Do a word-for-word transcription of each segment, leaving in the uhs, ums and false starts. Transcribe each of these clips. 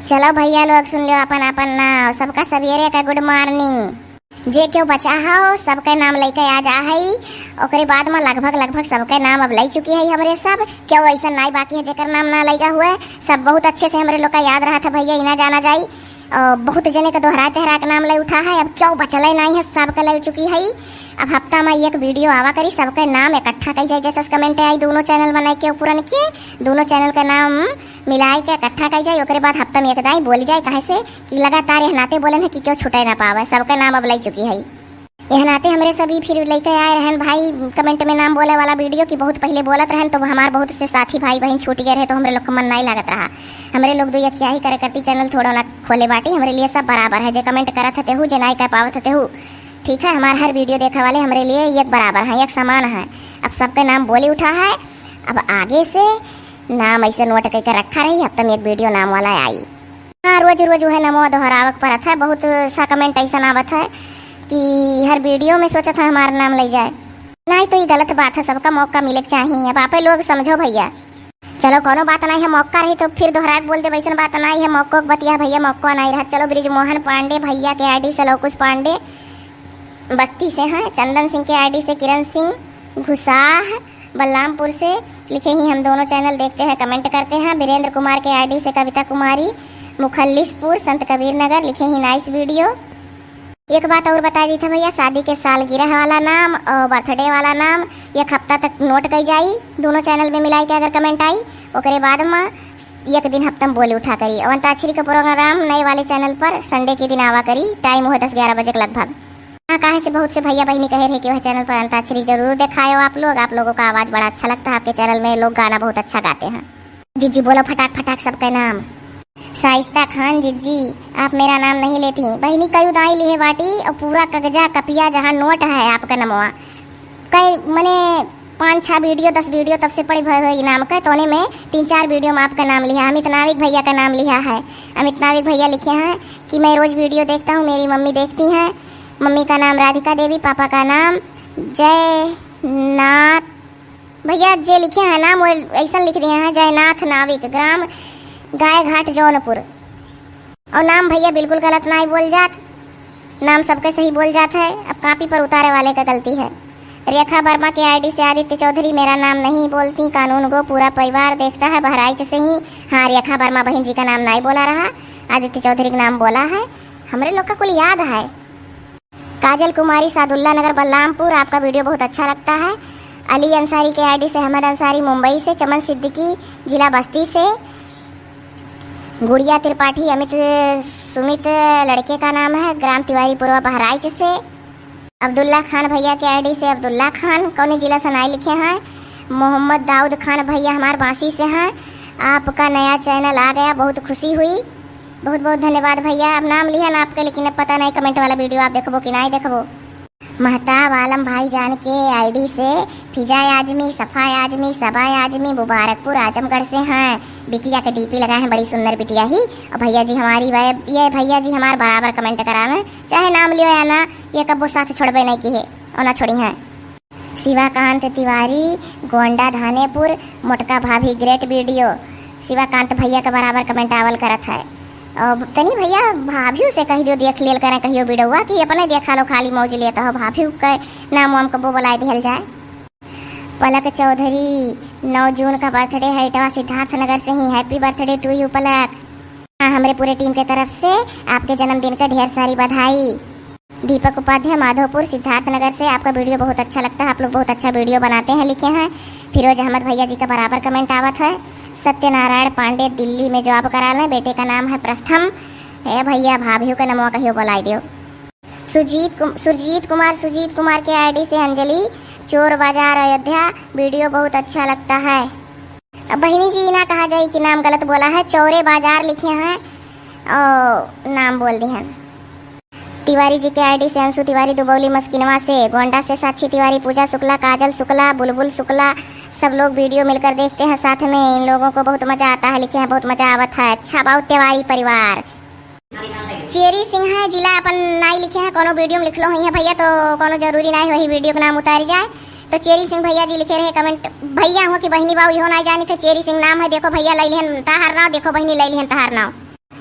चलो भइया लोग, सुन लो अपन अपन नाम। सबका सबेरे का good morning। जे केहू बचा हो, सबके नाम लइके आ जा है। ओकरे बाद में लगभग, लगभग सबके नाम अब लइ चुकी है हमरे सब। केहू ऐसा नाई बाकी है जेकर नाम ना लइगा हुए। सब बहुत अच्छे से हमरे लोग का याद रहा था भइया, इना जाना जाई। और बहुत जने के दोहराए तेहराए के नाम लइ उठा है, अब केहू बचले नाई है, सबके लइ चुकी है। अब हफ्ता में एक video आवा करी, सबके नाम इकट्ठा कई जाए, जैसे comment आई दोनों channel बनाए के ऊपर के, दोनों channel के नाम मिलाए के इकट्ठा कई जाए। ओकरे बाद हफ्ता में एक दाई बोली जाए, काहे से कि लगातार यह नाते बोले हैं कि केहू छूटे ना पावे, सबके नाम अब लइ चुकी है। यह नाते हमरे सभी फिर लइके आए रहन भाई comment में नाम बोले वाला video कि बहुत पहले बोलत रहन, तो हमार बहुत से साथी भाई बहन छूट गए रहे, तो हमरे लोग का मन नाई लागत रहा। हमरे लोग दो यखियाही करे करती channel थोड़ा ना खोले बाटी, हमरे लिए सब बराबर है। जे comment करत हते हु, जे नाई कह पावत हते हु, ठीक है, हमार हर video देखे वाले हमरे लिए एक बराबर हैं, एक समान हैं। अब सबके नाम बोली उठा है, अब आगे से नाम ऐसे note करके रखा रही, हफ्ता में एक video नाम वाला आई। हाँ, रोज रोज वह नमवा दोहरावक परत है। बहुत सा comment ऐसा आवत है कि हर video में सोचत है हमार नाम लइ जाए। नाई तो ये गलत बात है, सबका मौका मिले के चाहिए। अब आपे लोग समझो भइया। चलो कौनो बात नाई है, मौका रही तो फिर दोहरा के बोल दे, वैसन बात नाई है। मौको के बतिया भइया, मौको नाई रहा। चलो बृजमोहन पांडे भइया के ID से, लवकुश पांडे बस्ती से हैं, चंदन सिंह के ID से किरण सिंह घुसाह बलरामपुर से लिखे ही, हम दोनों channel देखते हैं, comment करते हैं। वीरेंद्र कुमार के ID से कविता कुमारी मुखल्लिसपुर संत कबीर नगर लिखे ही, nice video। एक बात और बता दी था भइया, शादी के सालगिरह वाला नाम और birthday वाला नाम एक हफ्ता तक note कई जाई दोनों channel में मिलाई के, अगर comment आई ओकरे बाद में एक दिन हफ्ता में बोली उठा करी। और अंताक्षरी का program नए वाले channel पर Sunday के दिन आवा करी, time हुए दस ग्यारह बजे के लगभग। हाँ, काहे से बहुत से भइया बहिनी कहे रहे कि वह channel पर अंताक्षरी जरूर देखायो आप लोग, आप लोगों का आवाज़ बड़ा अच्छा लगता है, आपके channel में लोग गाना बहुत अच्छा गाते हैं। जिज्जी बोलो फटाक फटाक सबके नाम। साइस्ता खान जिज्जी, आप मेरा नाम नहीं लेती। बहिनी कई उदाई लिहे बाटी और पूरा कगजा कपिया जहाँ note है आपका नमवा। कई मने पाँच छः video, दस video तब से पड़ी भय हुई नाम का, तोने में तीन चार video में आपका नाम लिहा। अमित नाविक भइया का नाम लिहा है। अमित नाविक भइया लिखे हैं कि मैं रोज video देखता हूँ, मेरी मम्मी देखती हैं। मम्मी का नाम राधिका देवी, पापा का नाम जयनाथ। भइया जे लिखे हैं नाम वो ऐसा लिख दिए हैं, जयनाथ नाविक, ग्राम गायघाट जौनपुर। और नाम भइया बिल्कुल गलत नाई बोल जात, नाम सबके सही बोल जात है, अब copy पर उतारे वाले का गलती है। रेखा वर्मा के ID से आदित्य चौधरी, मेरा नाम नहीं बोलती, कानून गो पूरा परिवार देखता है बहराइच से ही। हाँ, रेखा वर्मा बहन जी का नाम नाई बोला रहा, आदित्य चौधरी का नाम बोला है, हमरे लोग का कुल याद है। काजल कुमारी सादुल्ला नगर बलरामपुर, आपका video बहुत अच्छा लगता है। अली अंसारी के ID से अहमद अंसारी मुंबई से, चमन सिद्दीकी जिला बस्ती से, गुड़िया त्रिपाठी अमित सुमित लड़के का नाम है, ग्राम तिवारी पुरवा बहराइच से। अब्दुल्ला खान भइया के ID से अब्दुल्ला खान, कौने जिला से नाई लिखे हैं, मोहम्मद दाऊद खान भइया हमार बांसी से हैं। आपका नया channel आ गया, बहुत खुशी हुई, बहुत बहुत धन्यवाद भइया। अब नाम लिहन आपके, लेकिन अब पता नहीं comment वाला video आप देखबो कि नहीं देखबो। महताब आलम भाईजान के ID से फिजा आजमी, सफा आजमी, सबा आजमी मुबारकपुर आजमगढ़ से हैं। बिटिया के DP लगाए हैं, बड़ी सुंदर बिटिया ही। और भइया जी हमारी वह, ये भइया जी हमार बराबर comment करावे, चाहे नाम लियो या ना, ये कब्बो साथ छोड़बे नहीं की है और ना छोड़ी हैं। शिवाकांत तिवारी, गोंडा धानेपुर, मोटका भाभी great video। शिवाकांत भइया के बराबर comment आवल करत है। और तनी भइया भाभियों से कह दियो, देख लेल करें कहियो वीडियोवा कि अपने देखा लो, खाली मौज लेत हो, भाभियों के नाम वाम कबो बुलाए दिहल जाए। पलक चौधरी, नौ जून का birthday है इटवा सिद्धार्थ नगर से ही, happy birthday to you पलक। हाँ, हमरे पूरे team के तरफ से आपके जन्मदिन के ढेर सारी बधाई। दीपक उपाध्याय माधोपुर सिद्धार्थनगर से, आपका video बहुत अच्छा लगता है, आप लोग बहुत अच्छा video बनाते हैं, लिखे हैं। फिरोज अहमद भइया जी का बराबर comment आवत है। सत्यनारायण पांडे दिल्ली में job करा लें, बेटे का नाम है प्रस्थम। ए भइया, भाभियों के नमवा कहियो बुलाई दियो। सुजीत कुम-, सुरजीत कुमार, सुजीत कुमार के ID से अंजलि, चोर बाजार अयोध्या, video बहुत अच्छा लगता है। अब बहिनी जी, ना कहा जाए कि नाम गलत बोला है, चौरे बाजार लिखे हैं और नाम बोल दिए हैं। तिवारी जी के ID से अंशु तिवारी दुबौली मस्किनवा से, गोंडा से साक्षी तिवारी, पूजा शुक्ला, काजल शुक्ला, बुलबुल शुक्ला, सब लोग video मिलकर देखते हैं साथ में। इन लोगों को बहुत मजा आता है, लिखे हैं बहुत मजा आवत है। अच्छा बाऊ तिवारी परिवार। चेरी सिंह है, जिला अपन नाई लिखे हैं, कोनो video में लिख लो हुई है भइया, तो कोनो जरूरी नाई वही video का नाम उतारी जाए। तो चेरी सिंह भइया जी लिखे रहे comment, भइया हो कि बहिनी बाऊ इहो नाई जानी थे, चेरी सिंह नाम है, देखो भइया लई लिहन तहार नाव, देखो बहिनी लई लिहन तहार नाव।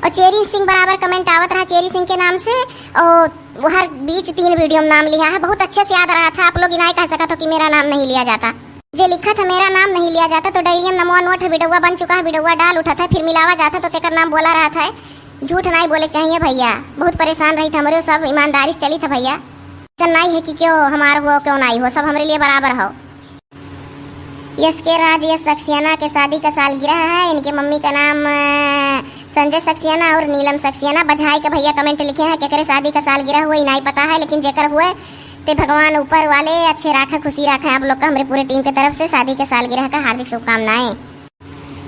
और चेरी सिंह बराबर comment आवत रहा चेरी सिंह के नाम से, और वो हर बीच तीन video में नाम लिहा है। बहुत अच्छे से याद रहा था, आप लोग इनाय कह सकत हो कि मेरा नाम नहीं लिया जाता। जे लिखत है मेरा नाम नहीं लिया जाता, तो डायरिया में नमवा नोट है, बिडौआ बन चुका है, बिडौआ डाल उठत है, फिर मिलावा जाता तो तेकर नाम बोला रहत है। झूठ नाई बोले के चाहिए भैया, बहुत परेशान रही थे हमरे, सब ईमानदारी से चली थे भैया। ऐसा नाई है कि क्यों हमार हो क्यों नाई हो, सब हमरे लिए बराबर हो। यस के राज यस सक्सेना के शादी का सालगिरह है। इनके मम्मी का नाम, अ, संजय सक्सेना और नीलम सक्सेना। बझाई के भैया comment लिखे हैं, केकरे शादी का सालगिरह हुए, इनाई पता है, लेकिन जेकर हुए, ते भगवान ऊपर वाले अच्छे राखे, खुशी राखे आप लोग का। हमरे पूरे team के तरफ से शादी के सालगिरह का हार्दिक शुभकामनाएं।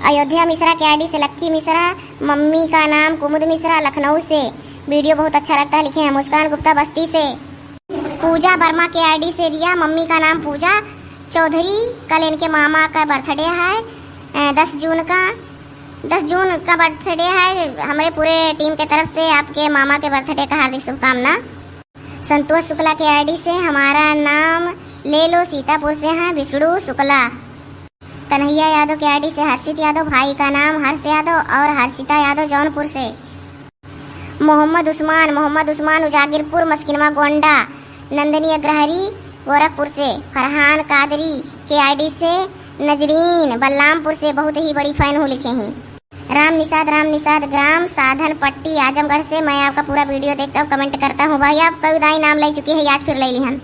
अयोध्या मिश्रा के ID से लक्की मिश्रा, मम्मी का नाम कुमुद मिश्रा, लखनऊ से। Video बहुत अच्छा लगता है, लिखे हैं मुस्कान गुप्ता बस्ती से। पूजा वर्मा के ID से रिया, मम्मी का नाम पूजा चौधरी। कल इनके मामा का birthday है, अ, दस जून का, दस जून का birthday है। हमरे पूरे team के तरफ से आपके मामा के birthday का हार्दिक शुभकामना। संतोष शुक्ला के ID से हमारा नाम ले लो, सीतापुर से हैं विष्णु शुक्ला। कन्हैया यादव के ID से हर्षित यादव, भाई का नाम हर्ष यादव और हर्षिता यादव जौनपुर से। मोहम्मद उस्मान, मोहम्मद उस्मान उजागिरपुर, मस्किनवा गोंडा, नंदनी अग्रहरी गोरखपुर से। फरहान कादरी के ID से नजरीन बलरामपुर से, बहुत ही बड़ी fan हूँ लिखे हैं। राम निषाद, राम निषाद ग्राम साधन पट्टी आजमगढ़ से, मैं आपका पूरा video देखता हूँ, comment करता हूँ। भाई आप कई दाई नाम ले चुकी है, आज फिर ले लिहन।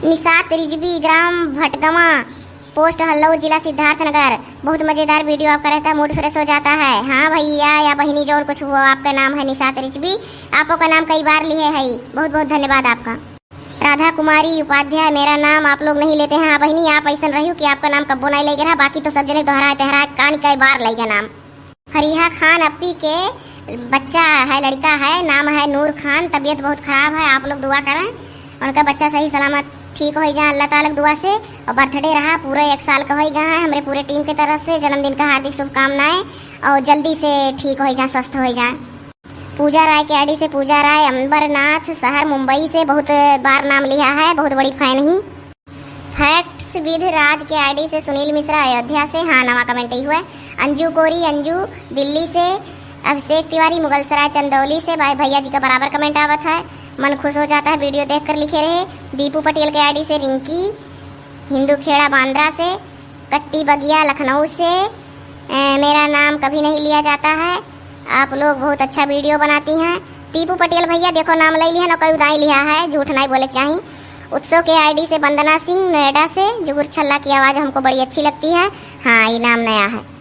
निषाद रिजवी ग्राम भटगवा post हल्लौर जिला सिद्धार्थनगर। बहुत मजेदार video आपका रहता है, mood fresh हो जाता है। हाँ भैया या बहिनी जौन कुछ हुआ, आपका नाम है निषाद रिजवी, आपो का नाम कई बार लिए है, बहुत बहुत धन्यवाद आपका। राधा कुमारी उपाध्याय, मेरा नाम आप लोग नहीं लेते हैं। हाँ बहिनी, आप ऐसन रहियो कि आपका नाम कब्बो नहीं लगे रहा, बाकी तो सब जने दोहराए तेहराए कान कई बार लगे नाम। फरीहा खान अप्पी के बच्चा है, लड़का है, नाम है नूर खान। तबीयत बहुत खराब है, आप लोग दुआ करें उनका बच्चा सही सलामत ठीक हो जाए अल्लाह ताला की दुआ से। और birthday रहा, पूरा एक साल का हो गया है। हमरे पूरे team के तरफ से जन्मदिन का हार्दिक शुभकामनाएं और जल्दी से ठीक हो जाए, स्वस्थ हो जाए। पूजा राय के ID से पूजा राय, अंबरनाथ शहर मुंबई से, बहुत बार नाम लिया है, बहुत बड़ी fan ही। Facts with राज के ID से सुनील मिश्रा अयोध्या से, हाँ नवा comment ही हुआ। अंजू कोरी अंजू दिल्ली से, अभिषेक तिवारी मुगलसराय चंदौली से, भाई भैया जी का बराबर comment आवत है, मन खुश हो जाता है video देख कर लिखे रहे। दीपू पटेल के ID से रिंकी हिंदू खेड़ा बांद्रा से, कट्टी बगिया लखनऊ से, ए, मेरा नाम कभी नहीं लिया जाता है, आप लोग बहुत अच्छा video बनाती हैं। दीपू पटेल भैया देखो नाम ले लिया ना, कोई उदाई लिया है, झूठ नहीं बोले के चाही। उत्सव के ID से वंदना सिंह नोएडा से, जुगुर छल्ला की आवाज़ हमको बड़ी अच्छी लगती है। हाँ, ये नाम नया है।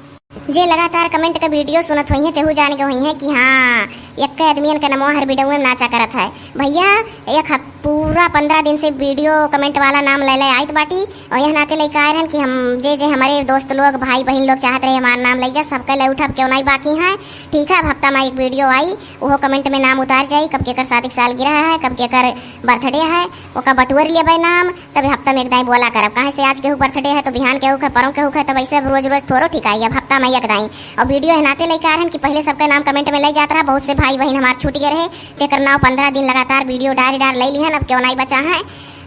जे लगातार comment का video सुनत हुई हैं, तेहू जान के हुई हैं कि हाँ, एक आदमियन का नमवा हर video में नाचा करत है। भैया, एक हफ-, पूरा पन्द्रह दिन से video comment वाला नाम ले ले आइत बाटी, और यह नाते लेके आए रहन कि हम जे जे हमारे दोस्त लोग, भाई बहन लोग चाहत रहे हमार नाम ले जा, सबका ले उठा, अब क्यों नहीं बाकी हैं। ठीक है, अब हफ्ता में एक video आई, वो comment में नाम उतार जाई, कब केकर शादी की सालगिरह है, कब केकर birthday है, ओका बटोर लेबे नाम, तब हफ्ता में एक दाई बोला करब। काहे से आज केहू birthday है तो बिहान केहू के, परौं केहू के, तब ऐसे अब रोज रोज थोड़ो ठीक आई, अब हफ्ता में एक दाई। और video है नाते लेके आ रहन कि पहले सबके नाम comment में ले जात रहा, बहुत से भाई बहन हमार छूट गए रहे, तेकर नाव पन्द्रह दिन लगातार video डार डार ले लिहन, अब क्यों नहीं बचा है।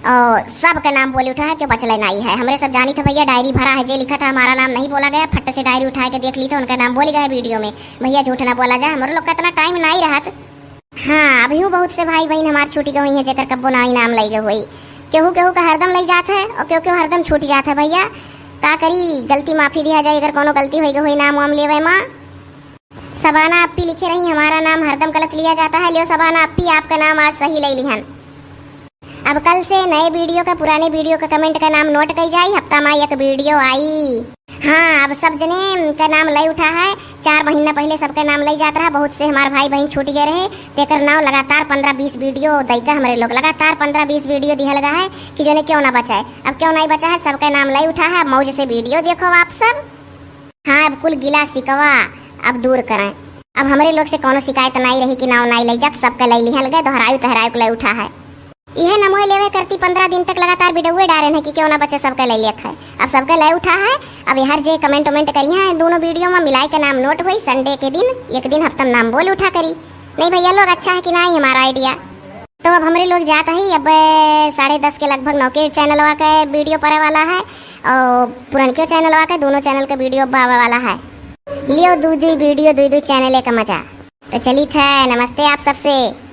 और सबके नाम बोली उठा है, क्यों बचले नहीं है। हमरे सब जानी थे भैया, diary भरा है, जे लिखा था हमारा नाम नहीं बोला गया, फट से diary उठा के देख ली थे, उनका नाम बोली गया video में। भैया झूठ ना बोला जाए, हमरे लोग का इतना time नहीं रहत। हाँ, अभी हूँ बहुत से भाई बहन हमार छूटी गई हैं, जेकर कब्बो नाई नाम लई गए हुई। केहू केहू का हरदम लई जात है और केहू केहू हरदम छूट जात है। भैया का करी, गलती माफी दिया जाए, अगर कोनो गलती होई गई हुई नाम वाम लेवे माँ। सबाना अप्पी लिखे रही, हमारा नाम हरदम गलत लिया जाता है। लियो सबाना अप्पी, आपका नाम आज सही ले लिहन। अब कल से नए video का, पुराने video का comment का नाम note कई जाई, हफ्ता में एक video आई। हाँ, अब सब जने का नाम लय उठा है। चार महीना पहले सबका नाम लय जात रहा, बहुत से हमार भाई बहन छूट गए रहे, तेकर नाम लगातार पन्द्रह बीस video दई का हमरे लोग लगातार पन्द्रह बीस video दिहल गा है कि जोने क्यों ना बचाए। अब क्यों नहीं बचा है, सबका नाम लय उठा है। अब मौज से video देखो आप सब। हाँ, अब कुल गिला शिकवा अब दूर करें। अब हमरे लोग से कोनो शिकायत नाई रही कि नाव नाई लई जात, सबके लई लिहल गए, दोहरायु तहरायु के लई उठा है। इहे नमोए लेवे करती पन्द्रह दिन तक लगातार बिडौए डारे हैं कि क्यों ना बचे, सबके लई लेत है। अब सबके लई उठा है, अब यार जे comment वमेंट करी हैं दोनों video में मिलाई के नाम note हुई, Sunday के दिन एक दिन हफ्ता में नाम बोल उठा करी। नहीं भैया लोग, अच्छा है कि नाई हमारा idea? तो अब हमरे लोग जात ही, अब साढ़े दस के लगभग नौ के channelवा के video पड़े वाला है और पुरनके channelवा के, दोनों channel के video अब आवे वाला है। लियो दू दू video, दू दू channel का मजा। तो चलित है, नमस्ते आप सबसे।